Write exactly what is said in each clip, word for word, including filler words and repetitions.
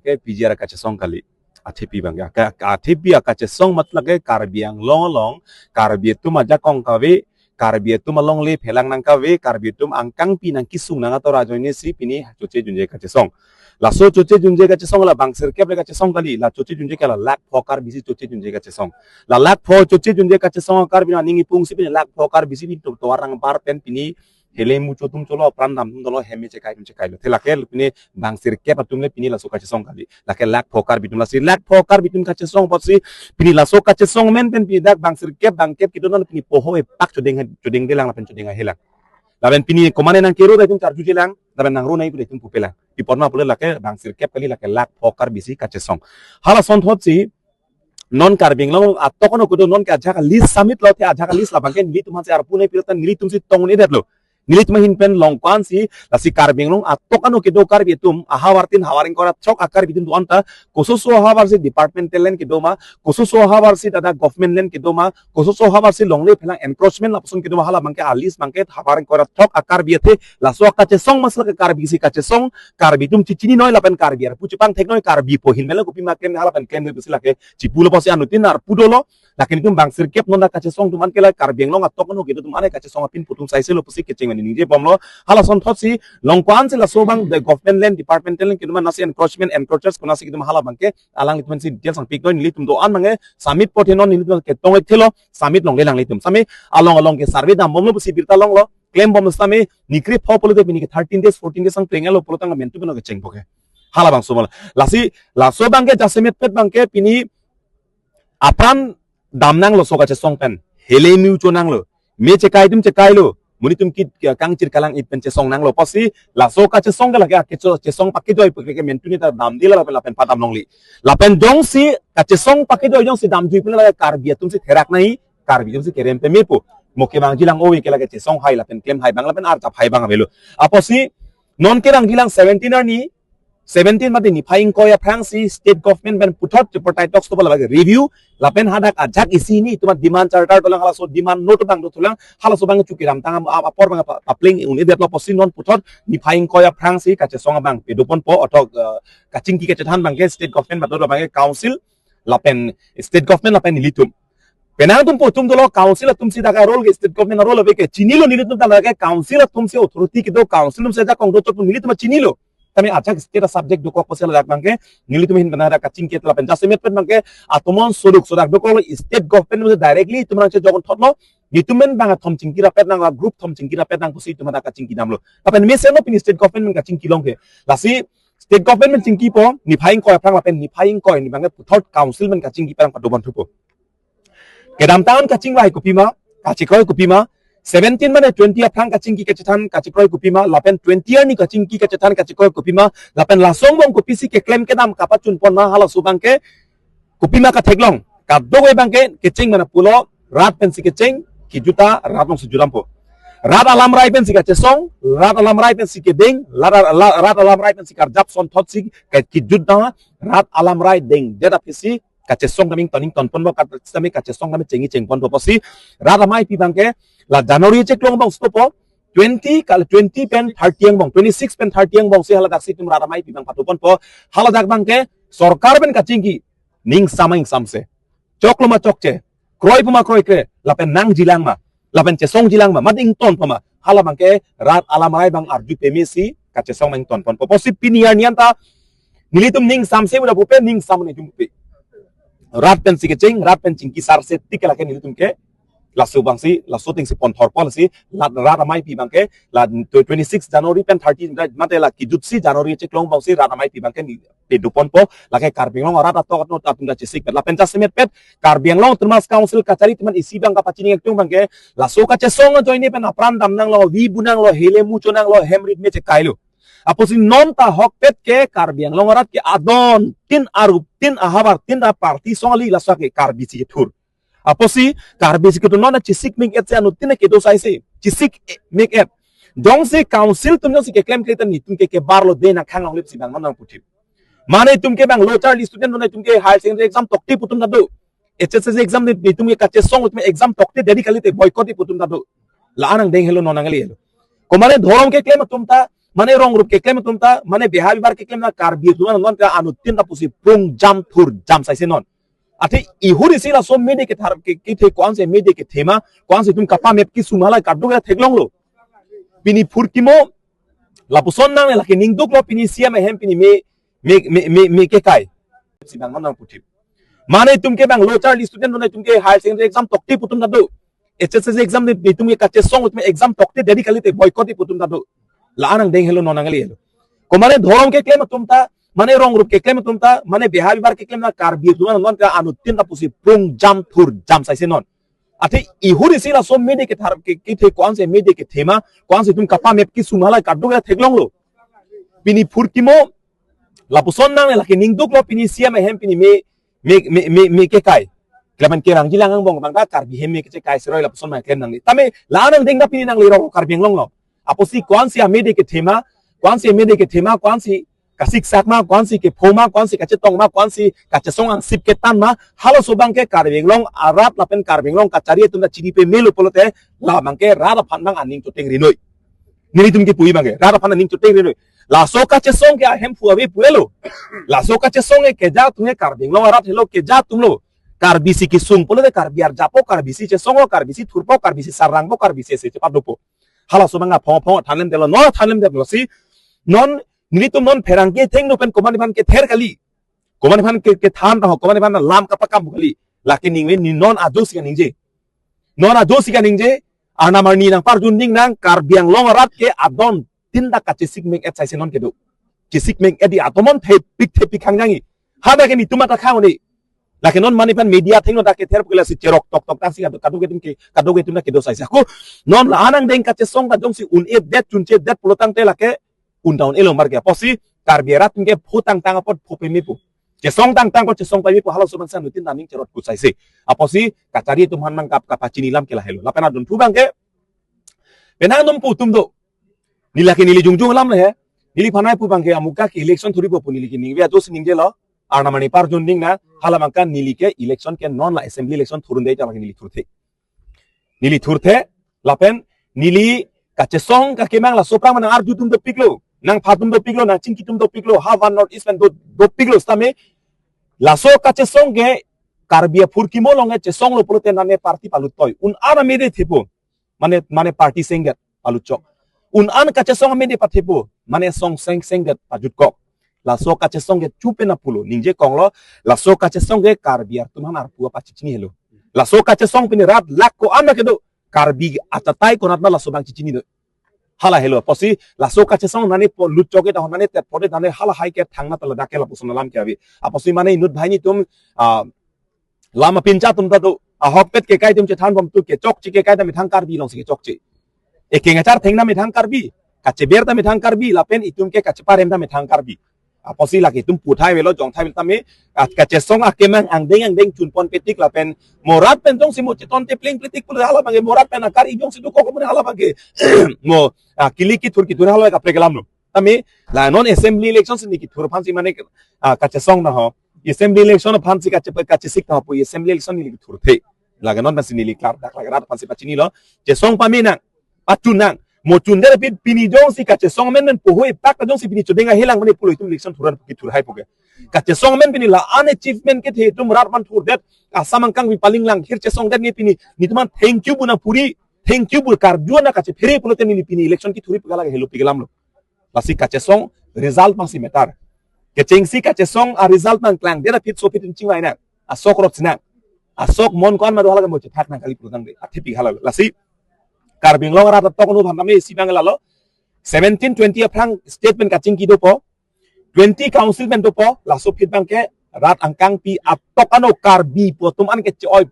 ke P G R kachesong kali. Athepi abang ke. Ka-, athepi akachesong matlab ke Karbi Anglong along, Karbi atum ajakong kave, Karbi atum alongle phelang nang kave, Karbi atum angkangpi nang kesung nang ator ajoine si pini choche junje kachesong. Laso choche junje kachesong la bang sirkep le kachesong kali, la choche junje ke la lakh pho Karbi si choche junje kachesong. La lakh pho choche junje kachesong Karbi nang ning ipung si pini lakh pho Karbi si pini to-, tovar nang bar pen pini hele mucho atum cholo apran dam atum dolo hem me chekai atum chekailo. Te lake pini bang sirkep atum le pini laso kachesong kali. Lake lakh pho Karbi atum lasi lakh pho Karbi atum kachesong apotsi pini laso kachesong amen pen pini dak bang sirkep bang kep kedo non pini poho epak chodeng, chodengdelang lapen chodeng ahelang. Lapen pini komane nang kero dai atum charjujelang, lapen nang ro nai pu dai atum pupelang. Pi apot ma pule lake bang sirkep kali lake lakh pho Karbi si kachesong. Hala asonthotsi non Karbi Anglong atok ano kedo non ke ajak list submit lo, te ajak list labang ke nelitum aphansi arpu nai pilotan nelitum si tong un-edetlo. Nelitum ahin pen long ko-an si lasi Karbi Anglong atok ano kedo Karbi atum ahavar tin havar ingkoi ra throk a-Karbi atum do-an ta kososo ahavar si departmental land kedo ma, kososo ahavar si dak government land kedo ma, kososo ahavar si longle phelang encroachment lapuson kedo ma hala abang ke a-list abang ke havar ingkoi ra throk a-Karbi athe laso akachesong matlab ke Karbi si kachesong, Karbi atum chechinine lapen Karbi arpu chepangtheknoi, Karbi apo ahin melo kopima klem hala pen klemle pusi lake chipulo pusi anuttin arpu dolo. Lake nelitum bang sirkep non kachesong atum an ke la Karbi Anglong atok ano kedo atum an kachesong apin pu atum saise lo pusi kecheng mani ningjebomlo. Hala asonthotsi long ko-an si laso abang the government land departmental land kedo ma lasi encroachment encroachers konasi kedo ma hala abang ke alanglitum si details nangpiknoi, nelitum do-an abang ke submit po the non nelitum ketong-ek thelo, submit longlelang nelitum. Sami along along ke survey dambomlo pusi birta longlo, klembom sami nikri pho pulote pini ke thirteen days, fourteen days ang plenglo pulotangte mentu beno kecheng po ke. Hala abang somol. Lasi laso abang ke jasemet pet abang ke pini apran dam nanglo laso kachesong pen. Hele mucho nanglo. Me chekai atum chekailo. Monit atum kit kangchir kalang-it pen chesong nanglo. Pusi laso kachesong ke lake akecho chesong pakejoi pu ke mentu ni ta damdela lapen lapen padam longli. Lapen jongsi kachesong pakejoi jongsi damjui pen lake Karbi atum si therak nai, Karbi atum si kerem peme po. Mo kevangjilang ove ke lake chesong hai lapen klem hai abang lapen arjap hai abang avelo. Apotsi non kevangjilang seventeen arni, seventeen mate niphai ingkoi aphrangsi state government pen puthot tripartite talks to labang review lapen hadak ajak isi hini atum demand charter tolang halaso demand note abang dothulang halaso abang chukiram tang am-, ap-, apor abang pa-, papleng un-edetlo pusi non puthot niphai ingkoi aphrangsi kachesong abang pedoponpo athok, eh, kachingki kachethan abang ke state government matlab abang ke council lapen state government lapen nelitum. Penang atum po atum dolo council atum si dak a-role ke state government a-role ave ke chinilo nelitum ta lake council atum si authority kedo council atum si ajakong do chot nelitum chinilo. Tame ajak state a-subject dokok pusi ladak abang ke nelitum ahin pen dak kachingki lapen jasemet pen abang ke atomon soduk sodak dokok state government atum si directly itum rang chejok thotlo, nelitum pen abang athom chingki rapet nang la group thom chingki rapet nang pusi itum dak kachingki damlo. Lapen mesen lo pini state government pen kachingki long ke. Lasi state government pen chingkipo, niphai ingkoi aphrang lapen niphai ingkoi arni abang ke puthot council pen kachingki pen padoponthupo. Kedamtang an kachingvai kopima, kachekroi kopima, seventeen mane twenty aphrang kachingki kachethan kachekroi kopima, lapen twenty arni kachingki kachethan kachekroi kopima, lapen laso angbong kopisi keklem kedam kapachunpon ma halaso abang ke kopima katheklong, kadokave abang ke kecheng mana pulo, rat pensi kecheng, kejut ta rat along si jutdampo. Rat alamrai pensi kachesong, rat alamrai pensi kedeng, rat, la-, rat alamrai pensi karjap asonthotsi ke-, kejut ta rat alamrai dengdet aphisi kachesong kami toning tonponpo kat-, kami kachesong kami chengji chengponpo pusi rat ameipi abang ke la January cheklong abang stopo twenty kal twenty pen thirty angbong, twenty-six pen thirty angbong si haladak si itum rat ameipi abang padoponpo, haladak abang ke sorkar pen kachingki ning samang samse. Choklo ma chokche, kroipo ma kroikre, lapen nangjilang ma, lapen chesongjilang ma, mate ingtonpo ma, hala abang ke rat alamrai abang arju peme si kachesong abang ingtonponpo pusi pini arni anta nelitum ning samse muda pupe, ning sam nelitum pupe. Rat pensi kecheng, rat pen chingki sarse tik lake nelitum ke laso abang si, laso ateng si ponthorpo lasi, lat rat ameipi abang ke, la twenty-six January pen thirty, mate la kejutsi January cheklong abang si rat ameipi abang ke ni pedoponpo, lake Karbi Anglong arat atok atum ta chesik pet, lapen jasemet pet, Karbi Anglong Autonomous Council kachari atum an isi abang kapachini atum abang ke, laso kachesong ajoine pen apran dam nanglo, vi bu nanglo, hele mucho nanglo, hem rit me chekailo. Apotsi non ta ahokpet ke Karbi Anglong arat ke adon tin arup tin ahavar tin ta party song kali laso ke Karbi si kethur. Apotsi Karbi si kethur non chesik mek-et si anuttin kedo saise. Chesik mek-et. Jongsi council atum jongsi keklem kle ta nelitum ke kebarlo de nangkhang longle pusi abang non nangputhip. Mane itum ke abang lo charli student non itum ke higher secondary exam tokte pu atum ta do. H S S C exam nelitum ke kachesong itum exam tokte deri kalite boycott pu atum ta do. La anang deng helo non nang helo. Komane dhorom keklem atum ta Mane rong rup keklem atum ta, mane beha bibar keklem na Karbi atum non ta anuttin ta pusi prung jam thur jam saise non. Athe ihur isi laso mede kethar ke, kethe ko-ansi mede kethema, ko-ansi itum kapamep kesung hala kadokave theklonglo. Pini phurkimo, lapuson nang lake ningduklo pini C M ahem pini me, me, me, me, me kekai. Si bang non nang puthip. Mane itum ke bang low charge student non itum ke higher secondary exam tokte pu atum ta do. H S S C exam de itum ke kachesong itum exam tokte dei kalite boycott pu atum ta do. La-an angdeng helo non angli helo. Ko mane dhorom keklem atum ta, mane rong rup keklem atum ta, mane beha bibar keklem na Karbi atum non ta anuttin ta pusi prung jam thur jam saise non. Athe ihur isi laso mede kethar ke, kethe ko-ansi mede kethema, ko-ansi itum kapamep kesung hala kadokave theklonglo. Pini phurkimo, lapuson nang lake ningduklo pini C M ahem pini me, me, me, me, me kekai. Klemen kerang jilang angbong bang ta Karbi hem me kechekai seroi lapuson ma klem nangli. Tame la-an angdeng ta pini nangli rong Karbi Anglong lo. Apotsi ko-ansi amede kethema, ko-ansi amede kethema, ko-ansi kasiksak ma, ko-ansi kepho ma, ko-ansi kachetong ma, ko-ansi kachesong angsip ketan ma, halaso abang ke Karbi Anglong arat lapen Karbi Anglong kachari atum ta chini pamelo pulote, la abang ke rat aphan bang aning choteng rinoi. Nelitum kepu abang ke, rat aphan aning choteng rinoi. Laso kachesong ke ahemphu ave pulo. Laso kachesong ke keja atum ke Karbi Anglong arat helo, keja atum lo. Karbi si kesung pulote Karbi arjapo, Karbi si chesongpo, Karbi si thurpo, Karbi si sarangpo, Karbi si ese chepadopo. Halaso abang aphong aphong thanlem detlo, non thanlem detlo si. Non, nelitum non pherangke thengno pen komatne aphan kether kali. Komatne aphan ke, kethan ta ho, komatne aphan lam kapakam kali. Lake ningve ni non ajo si kaningje. Non ajo si kaningje, arnam arni nangparjun ding nang, Karbi Anglong arat ke adon tin ta kachesik mek et saise non kedo. Chesik mek et di atomon thepik thepik hangjangji. Hadak ke nitum mata khang ni. Lake non mane aphan media thengno ta kether pukela si cherok tok tok ta si kadokave atum ke, kadokave atum ta kedo saise. Ako non la-an angdeng kachesong ta jongsi un-e det chunche det pulo tangte lake un ta un-elo mar ke. Apotsi Karbi arat ke pho tangtang apot pho pame pu. Chesong tangtang apot chesong pame pu, halaso abang si anuttin ta aning cherot ku saise. Apotsi kachari atum aphan nang kap kapachini alam ke lahelo. Lapen adun thu abang ke penang num pu atum do. Neli lake neli jongjong alam le he. Neliphan nangpu abang ke amuka ke election thurpo pu neli ke ningve ajo si ningjelo. Arnam arni parjun ding nang, hala abang ke neli ke election ke non la assembly election thurun dei ta lake neli thurthe. Neli thurthe, lapen neli kachesong kakemang laso aphrang ma nang arju atum dopiklo, nangpha atum dopiklo, nangchingki atum dopiklo, ha van North East pen do, dopiklo sitame. Laso kachesong ke Karbi aphurkimo along ke chesonglo pulote nane party paluttoi. Un-an amede thepo. Mane, mane party sengdet palutchok. Un-an kachesong amede pathepo. Mane song seng sengdet pajutkok. Laso kachesong ke chupe na pulo. Ningje konglo, laso kachesong ke Karbi atum aphan arpu apachechini helo. Laso kachesong pini rat lak ko-an ma kedo. Karbi achatai konat ma laso abang chechini do. Hala helo. Apotsi laso kachesong nane po lutchok ke ta nane tet pode nane halahai ke thangna ta ladak ke lapuson alam ke ave. Apotsi mane inut banghini atum, ah, lam apincha atum ta do. Ahokpet kekai atum chethanbom tu kechokche kekai ta methang Karbi alongsi kechokche. Ekeng achar thengna methang Karbi. Kacheber ta methang Karbi. Lapen itum ke kacheparem ta methang Karbi. Apotsi lake itum puthai avelo, jongthai avelo tame, ah, kachesong akemang angdeng angdeng chunpon petik lapen mo rat pen jongsi mo cheton te pleng pletik pule hala abang ke, mo rat pen akari jongsi dokok pule hala abang ke. Mo, ah, kili kithur kithur hala kaprek alam lo. Tame la non assembly election si neli kethur aphansi mane, ah, kachesong na ho. Assembly election aphansi kache, kachesik na ho pu assembly election neli kethurthe. Lake non aphansi neli klar dak lake rat aphansi pachinilo. Chesong pame nang, pachun nang. Mo chundet aphi pini jongsi kachesong amen pen poho epak ta jongsi pini chodeng ahelang mane pulo itum election thuran pu kethur hai pu ke. Kachesong amen pini la-an achievement kethe itum rat aphan thurdet. Assam angkang pi paling lang hir chesongdet nge pini. Netum aphan thank you pu nangpuri. Thank you pu karju na kachephere pulote neli pini election kethurji pu ke lake helo pi ke alam lo. Lasi kachesong result abangsi matter. Kechengsi kachesong a result nangklangdet aphi so aphi chingvai nang. Asok rot si nang. Asok mon ko-an ma do hala ke mo chethak nang kali pu tangte. Athe pi hala. Lasi Karbi Anglong arat atok nu bhan tame isi abang lalo. Seventeen twenty aphrang state pen kachingki dopo. Twenty council pen dopo. Laso aphi abang ke rat angkangpi atok ano Karbi pu atum an ke che-oi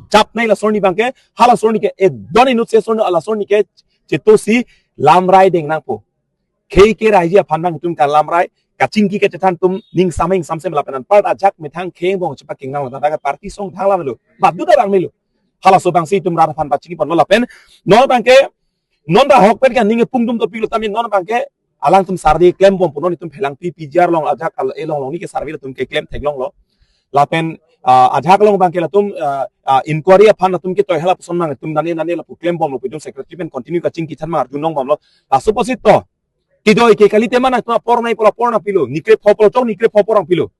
japnei laso arni abang ke, hala laso arni ke, eh, don inut si laso arni, laso arni ke, chetosi lamrai deng nangpo. Khei ke raiji aphan nangtum kalamrai, kachingki kachethan atum, ning sameng samsem lapen anpar ajak methang khei angbong chepakeng nang ladak party song thang lamelo. Badu ta bang melo. Halaso abangsi itum rat aphan pachini ponlo lapen, non abang ke, non ta ahokpet ke ning pung atum dopiklo tame non abang ke, alangtum survey klembom pu non itum phelangpi P G R along ajak al elong along neli ke survey atum ke klem theklonglo. Lapen, ah, ajak along abang ke latum, ah, ah, inquiry aphan latum ketoi hala puson mang itum nane nane lapu klembomlo pu itum secretary pen continue kachingki than mang arjulongbomlo. Laso apotsi to. Kidoi ke kalite mana tu apor nangpo, apor nangpilo. Nikrepho pulo chok, nikrepho apor nangpilo.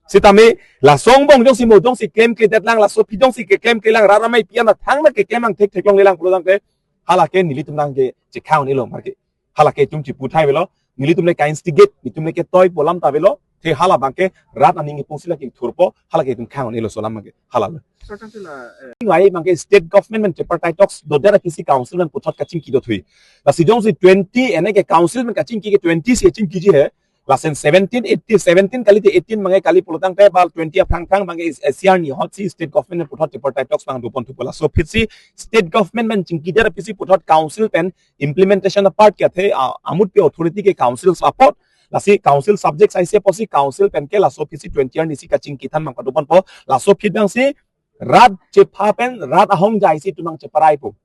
Sitame laso angbong jongsi mo jongsi klemkledet lang, laso aphi jongsi keklemkle lang, rat amei pi an thangta keklem angthek theklongle lang pulo tangte, hala ke nelitum nangke chekhang un-elo marke. Hala ke itum chipu thai avelo, nelitum le ka-instigate, nelitum le ketoipo alam ta avelo, te hala abangke rat aning kepungsi lake thurpo, hala ke itum khang un-elo laso alam abangke, hala lo. Sir, kan sila, eh, Ngai abangke state government pen tripartite talks dodet aphi si council pen puthot kachingki dothui. Lasi jongsi twenty ene ke council pen kachingki ke twenty si chingkiji he. Lason seventeen, eighteen, seventeen kalite eighteen abangke kali pulo tangte bal twenty aphrang aphrang abangke is S C R ni ahut si state government pen puthot tripartite talks abang doponthupo. Laso aphi si state government pen chingkidet aphi si puthot council pen implementation apart ke athe, ah, amut pi authority ke council apot. Lasi council subject aise apotsi council pen ke laso aphi si twenty arni si kachingki than abang padoponpo. Laso aphi abang si rat chepha pen rat ahongjai si itum nangcheparaipo.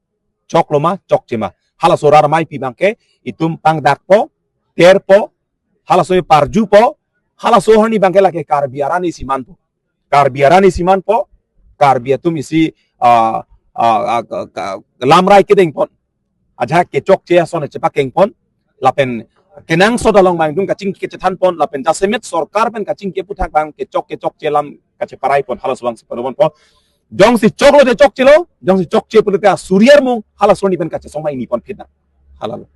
Choklo ma, chokche ma. Halaso rat amei pi abangke itum pangdakpo, terpo, halaso parjupo, halaso arni abangke lake Karbi arat isi manpo. Karbi arat isi manpo, Karbi atum isi, ah, ah, ah, ka- ka- lamrai kedengpon. Ajahak kechokche ason chepakengpon, lapen kenangsot along abang itum kachingki kachethanpon, lapen jasemet sorkar pen kachingki aputhak abang kechok kechokche alam kacheparaipon, halaso abang si padoponpo. Jongsi choklo te chokchelo, jongsi chokche pulote asuri armung, halaso arni pen kachesong ma ingniponphit nang. Hala lo.